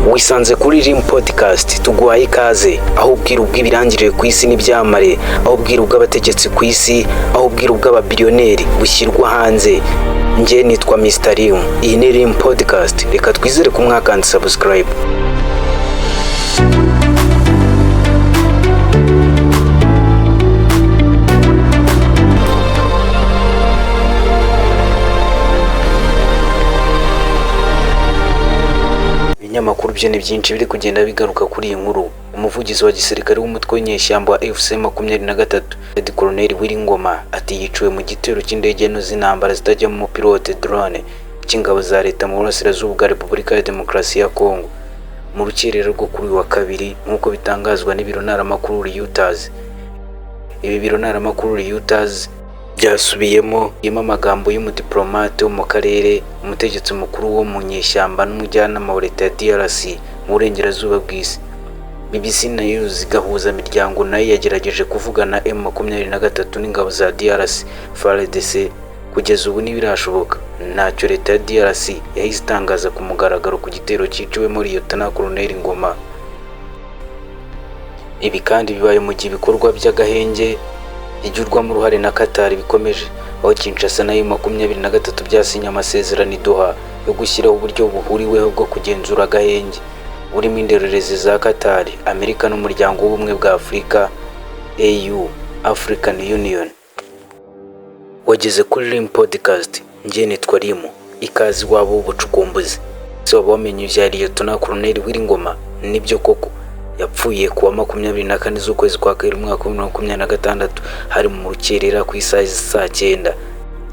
Wisanze kuri Rim Podcast, tuguhaye ikaze, aho ubwiru bw'ibirangirire ku isi n'ibyamamare, aho ubwiru bw'abategetsi ku isi, aho ubwiru bw'ababiliyoneri bushyirwa hanze. Njye nitwa Mr Rim, iyi ni Rim Podcast. Reka twizere ko mwakanze subscribe. Ibinyamakuru byo ni byinshi biri kugenda bigaruka kuri iyi nkuru. Umuvugizi wa gisirikare w'umutwe w'inyeshyamba wa FC 23, Lt Colonel Willy Ngoma, ati yiciwe mu gitero cy'indege nto z'intambara zitajyamo umupilote, drone, cy'ingabo za leta mu burasirazuba bwa Repubulika ya Demokarasi ya Kongo mu rukerera rwo kuri uyu wa kabiri, nk'uko bitangazwa n'ibiro ntaramakuru Reuters. Ibi biro ntaramakuru Reuters byasubiyemo amagambo y'umudiplomate wo mu karere, umutegetsi mukuru wo mu nyeshyamba n'umujyanama wa leta ya DRC mu burengerazuba bw'isi. BBC News gahuza miryango nayo yagerageje kuvugana M23 n'ingabo za DRC FARDC, kugeza ubu ntibirashoboka. Ntacyo leta ya DRC yahise itangaza ku mugaragaro ku gitero cyiciwemo Lieutenant Colonel Ngoma. Ibi kandi bibaye mu gihe ibikorwa by'agahenge bigirwamo uruhare na Qatar bikomeje, aho Kinshasa na M23 byasinye amasezerano i Doha yo gushyiraho uburyo buhuriweho bwo kugenzura agahenge, burimo indorerezi za Qatar, Amerika n'Umuryango w'Ubumwe bwa Afurika AU, African Union. Wageze kuri Rim Podcast, njye nitwa Rimu, ikaze iwabo w'ubucukumbuzi. Ese waba wamenye ibya Lieutenant Colonel Willy Ngoma? Nibyo koko, yapfuye ku wa 24 z'ukwezi kwa kabiri umwaka wa 2026, hari mu rukerera ku isaha saa cyenda.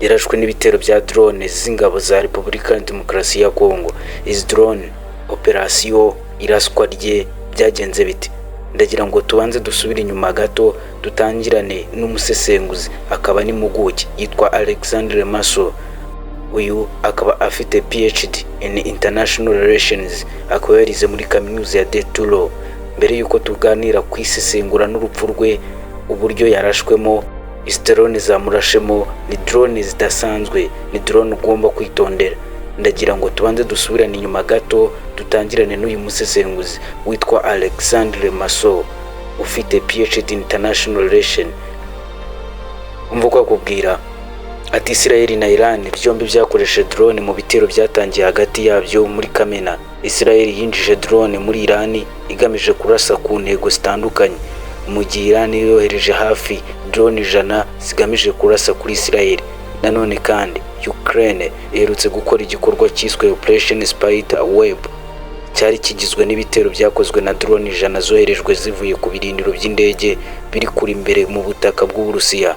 Yarashwe n'ibitero bya drone z'ingabo za Repubulika ya Demokarasi ya Kongo. Izi drone, operasiyo, iraswa rye byagenze bite? Ndagira ngo tubanze dusubire inyuma gato, dutangirane n'umusesenguzi akaba n'impuguke yitwa Alexandre Maso. Uyu akaba afite PhD in International Relations, akaba yarize muri kaminuza ya De Touro. Mbere y'uko tuganira ku isesengura n'urupfu rwe, uburyo yarashwemo, izi drone zamurashemo ni drone zidasanzwe, ni drone ugomba kwitondera. Ndagira ngo tubanze dusubirane inyuma gato, dutangirane n'uyu musesenguzi witwa Alexandre Maso ufite PhD in International Relations. Umva uko akubwira ati: Israel na Iran byombi byakoresheje drone mu bitero byatangiye hagati yabyo muri Kamena. Israel yinjije drone muri Iran igamije kurasa ku ntego zitandukanye, mu gihe Iran yohereje hafi drone 100 zigamije kurasa kuri Israel. Nanone kandi Ukraine iherutse gukora igikorwa cyiswe Operation Spider Web, cyari kigizwe n'ibitero byakozwe na drone 100 zoherejwe zivuye ku birindiro by'indege biri kuri imbere mu butaka bw'Uburusiya.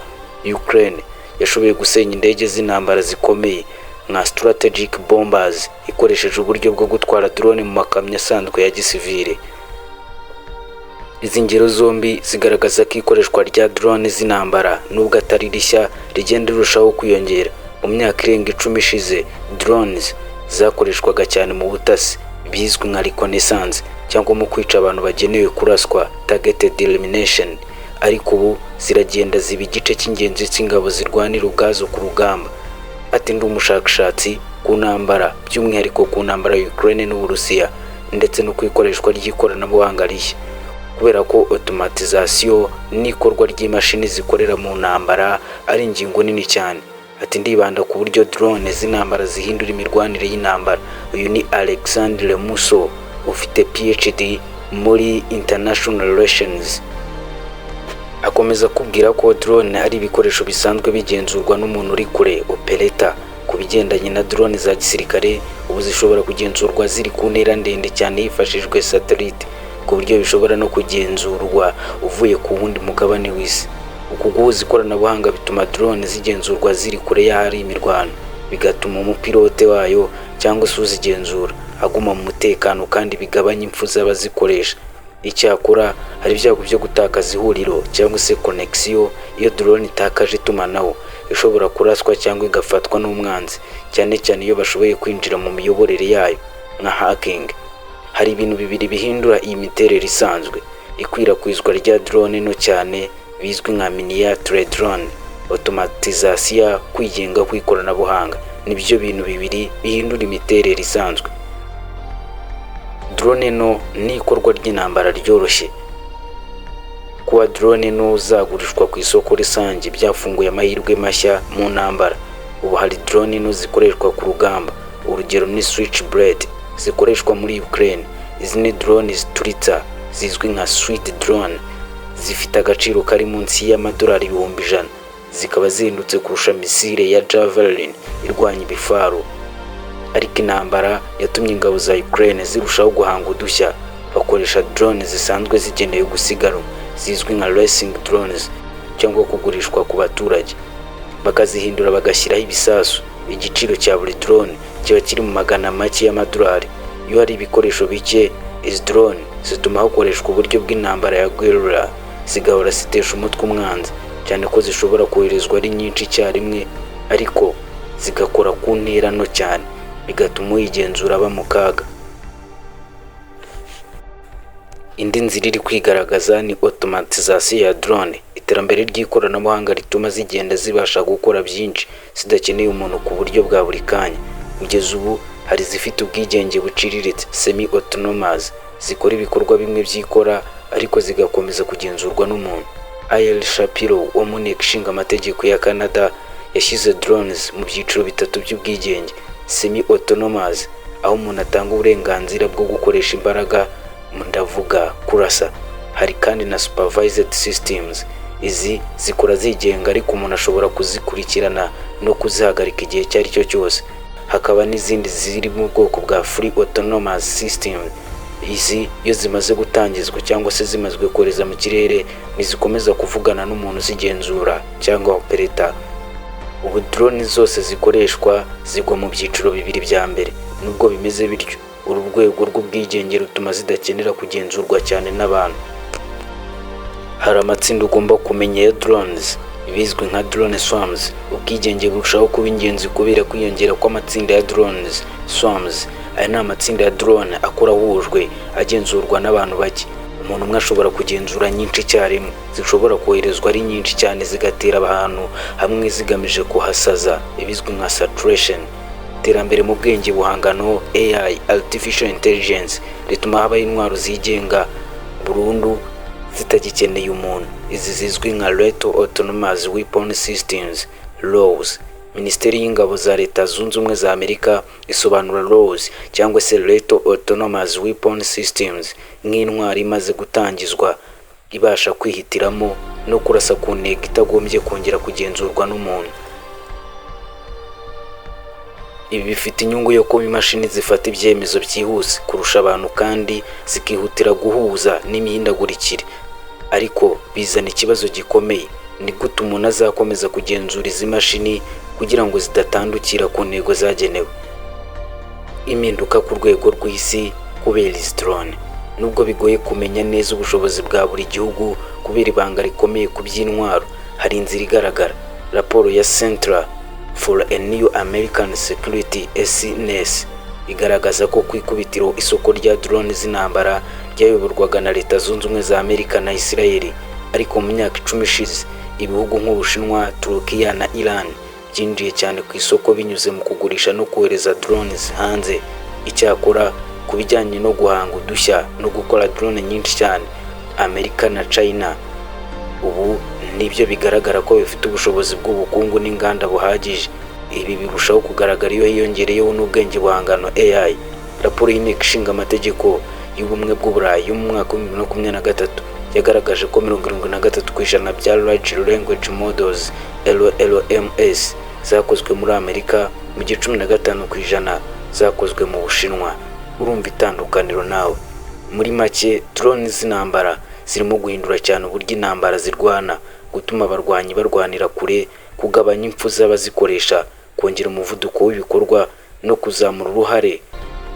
Ukraine yashoboye gusenya indege z'intambara zikomeye nka strategic bombers ikoresheje uburyo bwo gutwara drone mu makamyo asanzwe ya gisivile. Izi ngero zombi zigaragaza ko ikoreshwa rya drone z'intambara, nubwo atari rishya, rigenda rirushaho kwiyongera. Mu myaka irenga 10 ishize, drones zakoreshwaga cyane mu butasi bizwi nka reconnaissance cyangwa mu kwica abantu bagenewe kuraswa, targeted elimination, ariko ubu ziragenda ziba igice cy'ingenzi cy'ingabo zirwanira ubwazo ku rugamba. Ati: ndi umushakashatsi ku ntambara, by'umwihariko ku ntambara ya Ukraine n'Uburusiya, ndetse no ku ikoreshwa ry'ikoranabuhanga rishya, kubera ko automatisation n'ikorwa ry'imashini zikorera mu ntambara ari ingingo nini cyane. Ati: ndibanda ku buryo drone z'intambara zihindura imirwanire y'intambara. Uyu ni Alexandre Musso ufite PhD muri International Relations. Akomeza kubwira ko drone ari ibikoresho bisanzwe bigenzurwa n'umuntu uri kure, operator. Ku bigendanye na drone za gisirikare, ubu zishobora kugenzurwa ziri ku ntera ndende cyane hifashishijwe satellite, ku buryo bishobora no kugenzurwa uvuye ku wundi mugabane w'isi. Uku guhuza ikoranabuhanga bituma drone zigenzurwa ziri kure y'ahari imirwano, bigatuma umupilote wayo cyangwa se uzigenzura aguma mu mutekano kandi bigabanya impfu z'abazikoresha. Icyakora hari ibyago byo gutakaza ihuriro cyangwa se connection. Iyo drone itakaje itumanaho, ishobora kuraswa cyangwa igafatwa n'umwanzi, cyane cyane iyo bashoboye kwinjira mu miyoborere yayo nka hacking. Hari ibintu bibiri bihindura iyi miterere isanzwe: ikwirakwizwa rya drone nto cyane bizwi nka miniature drone, automatisation, kwigenga kw'ikoranabuhanga. Nibyo bintu bibiri bihindura imiterere isanzwe. Drone nto n'ikorwa ry'intambara ryoroshye. Kuba drone nto zagurishwa ku isoko rusange byafunguye amahirwe mashya mu ntambara. Ubu hari drone nto zikoreshwa ku rugamba. Urugero ni Switchblade zikoreshwa muri Ukraine. Izi ni drone zituritsa zizwi nka suicide drone, zifite agaciro kari munsi y'amadolari 100,000, zikaba zihendutse kurusha misile ya Javelin irwanya ibifaru. Ariko intambara yatumye ingabo za Ukraine zirushaho guhanga udushya, bakoresha drone zisanzwe zigenewe gusiganwa zizwi nka racing drones cyangwa kugurishwa ku baturage, bakazihindura bagashyiraho ibisasu. Igiciro cya buri drone kiba kiri mu magana make y'amadolari. Iyo hari ibikoresho bike, izi drone zituma hakoreshwa uburyo bw'intambara ya guerrilla, zigahora zitesha umutwe umwanzi, cyane ko zishobora koherezwa ari nyinshi icyarimwe, ariko zigakora ku ntera nto cyane, bigatuma uyigenzura aba mu kaga. Indi nzira iri kwigaragaza ni automatisation ya drone, iterambere ry'ikoranabuhanga rituma zigenda zibasha gukora byinshi zidakeneye umuntu ku buryo bwa buri kanya. Kugeza ubu hari izifite ubwigenge buciriritse, semi autonomous, zikora ibikorwa bimwe byikora ariko zigakomeza kugenzurwa n'umuntu. Ariel Shapiro wo mu nteko ishinga amategeko ya Canada yashyize drones mu byiciro bitatu by'ubwigenge: semi autonomous, aho umuntu atanga uburenganzira bwo gukoresha imbaraga, ndavuga kurasa. Hari kandi na supervised systems, izi zikora zigenga ariko umuntu ashobora kuzikurikirana no kuzihagarika igihe icyo ari cyo cyose. Hakaba n'izindi ziri mu bwoko bwa fully autonomous system. Izi iyo zimaze gutangizwa cyangwa se zimaze kohereza mu kirere, ntizikomeza kuvugana n'umuntu uzigenzura cyangwa operator. Ubu drone zose zikoreshwa zigwa mu byiciro bibiri bya mbere. Nubwo bimeze bityo, uru rwego rw'ubwigenge rutuma zidakenera kugenzurwa cyane n'abantu. Hari amatsinda ugomba kumenya ya drones, ibizwi nka drone swarms. Ubwigenge burushaho kuba ingenzi kubera kwiyongera kw'amatsinda ya drones swarms. Aya ni amatsinda ya drone akora ahujwe, agenzurwa n'abantu bake. Umuntu umwe ashobora kugenzura nyinshi icyarimwe, zishobora koherezwa ari nyinshi cyane, zigatera ahantu hamwe zigamije kuhasaza, ibizwi nka saturation. Iterambere mu bwenge buhangano, AI, artificial intelligence, rituma habaho intwaro zigenga burundu zitagikeneye umuntu. Izi zizwi nka Lethal Autonomous Weapon Systems, LAWS. Minisiteri y'Ingabo za Leta Zunze Ubumwe za Amerika isobanura LAWS cyangwa se Lethal Autonomous Weapon Systems nk'intwaro imaze gutangizwa ibasha kwihitiramo no kurasa ku ntego itagombye kongera kugenzurwa n'umuntu. Ibi bifite inyungu yo kuba imashini zifata ibyemezo byihuse kurusha abantu kandi zikihutira guhuza n'imihindagurikire. Ariko bizana ikibazo gikomeye: ni gute umuntu azakomeza kugenzura izi mashini kugira ngo zidatandukira ku ntego zagenewe? Impinduka ku rwego rw'isi kubera izi drone. Nubwo bigoye kumenya neza ubushobozi bwa buri gihugu kubera ibanga rikomeye ku by'intwaro, hari inzira igaragara. Raporo ya Center for a New American Security, CNAS, igaragaza ko ku ikubitiro isoko rya drone z'intambara ryayoborwaga na Leta Zunze Ubumwe za Amerika na Israel, ariko mu myaka 10 ishize ibihugu nk'Ubushinwa, Turukiya na Iran byinjiye cyane ku isoko binyuze mu kugurisha no kohereza drones hanze. Icyakora ku bijyanye no guhanga udushya no gukora drone nyinshi cyane, Amerika na China ubu nibyo bigaragara ko bifite ubushobozi bw'ubukungu n'inganda buhagije. Ibi birushaho kugaragara iyo hiyongereyeho n'ubwenge buhangano, AI. Raporo y'Inteko Ishinga Amategeko y'Ubumwe bw'Uburayi yo mu mwaka wa 2023 yagaragaje ko 73% bya Large Language Models, LLMs, zakozwe muri Amerika, mu gihe 15% zakozwe mu Bushinwa. Urumva itandukaniro nawe. Muri make, drone z'intambara zirimo guhindura cyane uburyo intambara zirwana, gutuma abarwanyi barwanira kure, kugabanya impfu z'abazikoresha, kongera umuvuduko w'ibikorwa no kuzamura uruhare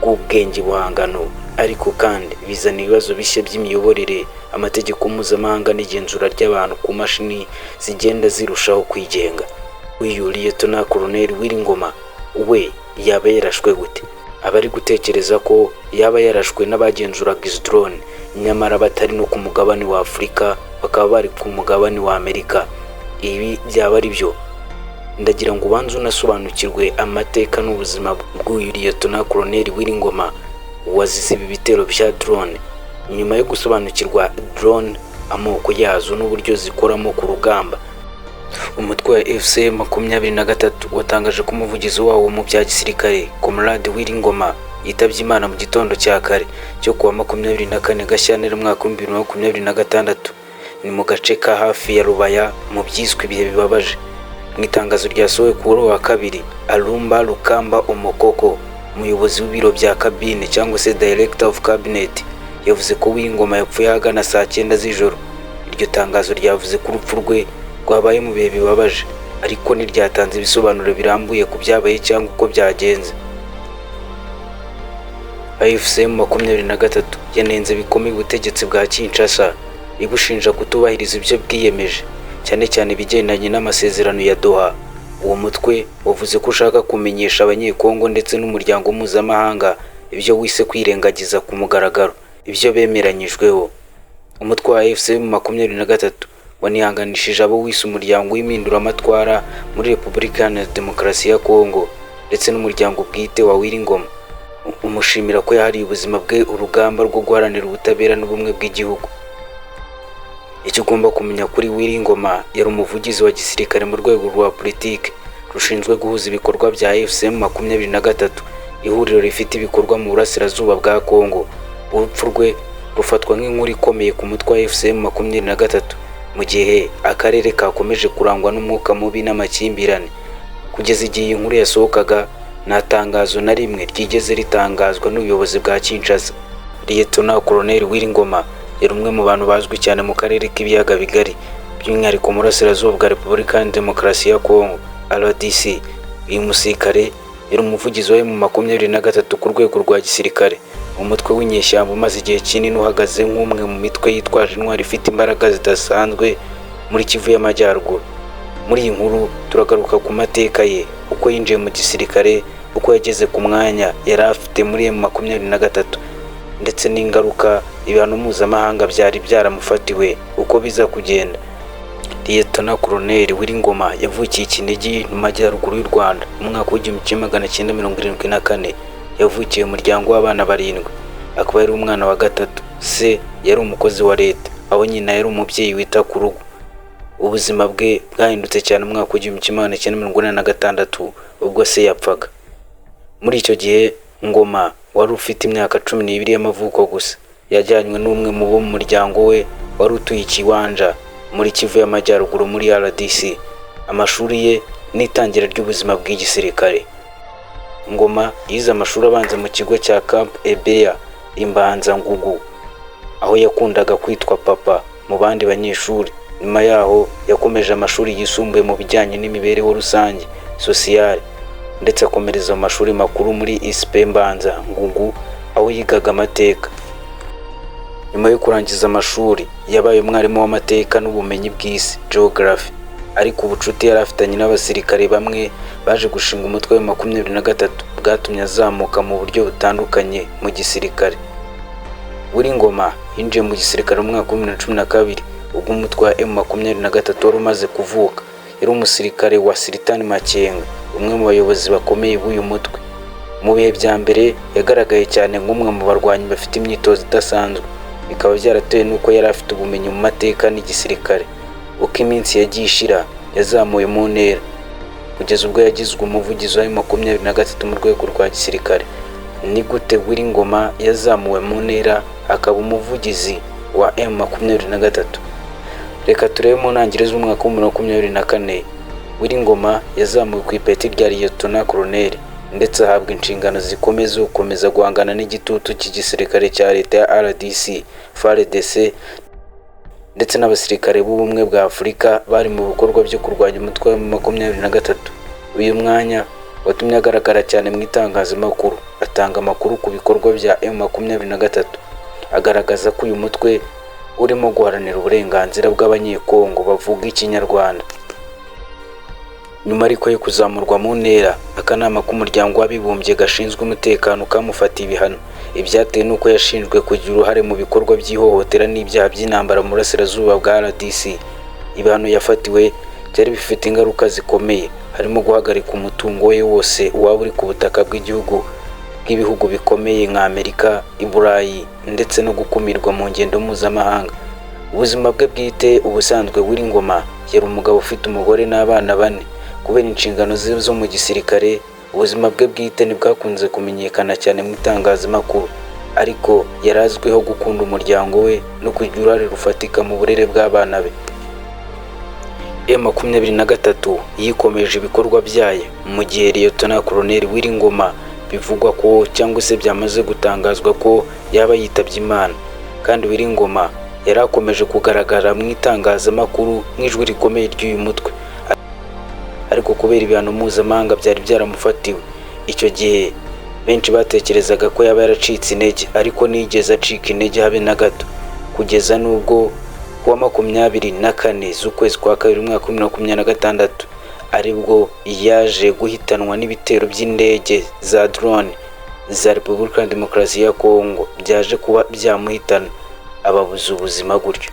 rw'ubwenge buhangano. Ariko kandi bizana ibibazo bishya by'imiyoborere, amategeko mpuzamahanga n'igenzura ry'abantu ku mashini zigenda zirushaho kwigenga. Uyu Liyetona Koloneli Willy Ngoma we yaba yarashwe gute? Abari gutekereza ko yaba yarashwe n'abagenzuraga izi drone, nyamara batari no ku mugabane wa Afurika, bakaba bari ku mugabane wa Amerika. Ibi byaba ari byo? Ndagira ngo ubanze unasobanukirwe amateka n'ubuzima bw'uyu Liyetona Koloneli Willy Ngoma. Wazize ibi bitero bya drone. Nyuma yo gusobanukirwa drone, amoko yazo n'uburyo zikoramo ku rugamba, umutwe wa AFC 23 watangaje ko umuvugizi wawo mu bya gisirikare, Comrade Willy Ngoma, yitabye Imana mu gitondo cya kare cyo kuwa 24 Gashyantare umwaka wa 2026, ni mu gace ka hafi ya Rubaya, mu byiswe ibihe bibabaje. Mu itangazo ryasohowe kuri uwa kabiri, Alumba Lukamba Omokoko, umuyobozi w'ibiro bya kabine cyangwa se Director of Cabinet, yavuze ko Willy Ngoma yapfuye ahagana saa 9 z'ijoro. Iryo tangazo ryavuze ko urupfu rwe rwabaye mu bihe bibabaje, ariko ntiryatanze ibisobanuro birambuye ku byabaye cyangwa uko byagenze. AFC 23 yanenze bikomeye ubutegetsi bwa Kinshasa, ibushinja kutubahiriza ibyo bwiyemeje, cyane cyane ibigendanye n'amasezerano ya Doha. Uwo mutwe wavuze ko ushaka kumenyesha Abanyekongo ndetse n'umuryango mpuzamahanga ibyo wise kwirengagiza ku mugaragaro ibyo bemeranyijweho. Umutwe wa AFC 23 wanihanganishije abo wise umuryango w'impinduramatwara muri Repubulika Iharanira Demokarasi ya Kongo ndetse n'umuryango bwite wa Willy Ngoma, umushimira ko yahariye ubuzima bwe urugamba rwo guharanira ubutabera n'ubumwe bw'igihugu. Icyo ugomba kumenya kuri Willy Ngoma: yari umuvugizi wa gisirikare mu rwego rwa politiki rushinzwe guhuza ibikorwa bya AFC 23, ihuriro rifite ibikorwa mu burasirazuba bwa Kongo. Urupfu rwe rufatwa nk'inkuru ikomeye ku mutwe wa AFC 23, mu gihe akarere kakomeje kurangwa n'umwuka mubi n'amakimbirane. Kugeza igihe iyi nkuru yasohokaga, nta tangazo na rimwe ryigeze ritangazwa n'ubuyobozi bwa Kinshasa. Lieutenant Colonel Willy Ngoma yari umwe mu bantu bazwi cyane mu karere k'Ibiyaga Bigari, by'umwihariko mu burasirazuba bwa Repubulika ya Demokarasi ya Kongo, RDC. Uyu musirikare yari umuvugizi wa M23 ku rwego rwa gisirikare, umutwe w'inyeshyamba umaze igihe kinini uhagaze nk'umwe mu mitwe yitwaje intwaro ifite imbaraga zidasanzwe muri Kivu y'Amajyaruguru. Muri iyi nkuru turagaruka ku mateka ye, uko yinjiye mu gisirikare, uko yageze ku mwanya yari afite muri M23, ndetse n'ingaruka ibihano mpuzamahanga byari byaramufatiwe uko biza kugenda. Liyetona Koloneli Willy Ngoma yavukiye i Kinigi mu majyaruguru y'u Rwanda mu mwaka wa 1974. Yavukiye mu muryango w'abana barindwi, akaba yari umwana wa gatatu. Se yari umukozi wa leta, aho nyina yari umubyeyi wita ku rugo. Ubuzima bwe bwahindutse cyane mu mwaka wa 1986, ubwo se yapfaga. Muri icyo gihe, Ngoma wari ufite imyaka 12 y'amavuko gusa yajyanywe n'umwe mu bo mu muryango we wari utuye i Kiwanja muri Kivu y'Amajyaruguru muri RDC. Amashuri ye n'itangira ry'ubuzima bw'igisirikare: Ngoma yize amashuri abanza mu kigo cya Camp Ebeya Imbanza Ngugu, aho yakundaga kwitwa Papa mu bandi banyeshuri. Nyuma yaho yakomeje amashuri yisumbuye mu bijyanye n'imibereho rusange, sociale, ndetse akomereza mu mashuri makuru muri ISP Mbanza Ngugu, aho yigaga amateka. Nyuma yo kurangiza amashuri, yabaye umwarimu w'amateka n'ubumenyi bw'isi, geography. Ariko ubucuti yari afitanye n'abasirikare bamwe baje gushinga umutwe wa 23 bwatumye azamuka mu buryo butandukanye mu gisirikare. Willy Ngoma yinjiye mu gisirikare mu mwaka wa 2012, ubwo umutwe wa M23 wari umaze kuvuka. Yari umusirikare wa Sultani Makenga, umwe mu bayobozi bakomeye b'uyu mutwe. Mu bihe bya mbere yagaragaye cyane nk'umwe mu barwanyi bafite imyitozo idasanzwe, bikaba byaratewe n'uko yari afite ubumenyi mu mateka n'igisirikare. Uko iminsi yagiye ishira, yazamuwe mu ntera kugeza ubwo yagizwe umuvugizi wa 23 mu rwego rwa gisirikare. Ni gute Willy Ngoma yazamuwe mu ntera akaba umuvugizi wa M23? Reka turebe. Mu ntangiriro z'umwaka wa 2024, Willy Ngoma yazamuwe ku ipeti rya Liyetona Koloneli, ndetse ahabwa inshingano zikomeye zo gukomeza guhangana n'igitutu cy'igisirikare cya leta ya RDC, FARDC, ndetse n'abasirikare b'Ubumwe bwa Afurika bari mu bikorwa byo kurwanya umutwe wa 23. Uyu mwanya watumye agaragara cyane mu itangazamakuru, atanga amakuru ku bikorwa bya M23, agaragaza ko uyu mutwe urimo guharanira uburenganzira bw'Abanyekongo bavuga Ikinyarwanda. Nyuma ariko yo kuzamurwa mu ntera, akanama k'Umuryango w'Abibumbye gashinzwe umutekano kamufatiye ibihano. Ibyatewe n'uko yashinjwe kugira uruhare mu bikorwa by'ihohotera n'ibyaha by'intambara mu burasirazuba bwa RDC. Ibihano yafatiwe byari bifite ingaruka zikomeye, harimo guhagarika umutungo we wose waba uri ku butaka bw'igihugu. bw'ibihugu bikomeye nka Amerika, i Burayi ndetse no gukumirwa mu ngendo mpuzamahanga. Ubuzima bwe bwite: ubusanzwe Willy Ngoma yari umugabo ufite umugore n'abana bane. Kubera inshingano ze zo mu gisirikare, ubuzima bwe bwite ntibwakunze kumenyekana cyane mu itangazamakuru, ariko yari azwiho gukunda umuryango we no kugira uruhare rufatika mu burere bw'abana be. M23 yikomeje ibikorwa byayo mu gihe Lieutenant Colonel Willy Ngoma bivugwa ko cyangwa se byamaze gutangazwa ko yaba yitabye Imana. Kandi Willy Ngoma yari akomeje kugaragara mu itangazamakuru nk'ijwi rikomeye ry'uyu mutwe, ariko kubera ibihano mpuzamahanga byari byaramufatiwe icyo gihe, benshi batekerezaga ko yaba yaracitse intege, ariko ntiyigeze acika intege habe na gato, kugeza n'ubwo kuwa 24 z'ukwezi kwa kabiri umwaka wa 2026 aribwo yaje guhitanwa n'ibitero by'indege za drone za Repubulika ya Demokarasi ya Kongo, byaje kuba byamuhitana ababuze ubuzima gutyo.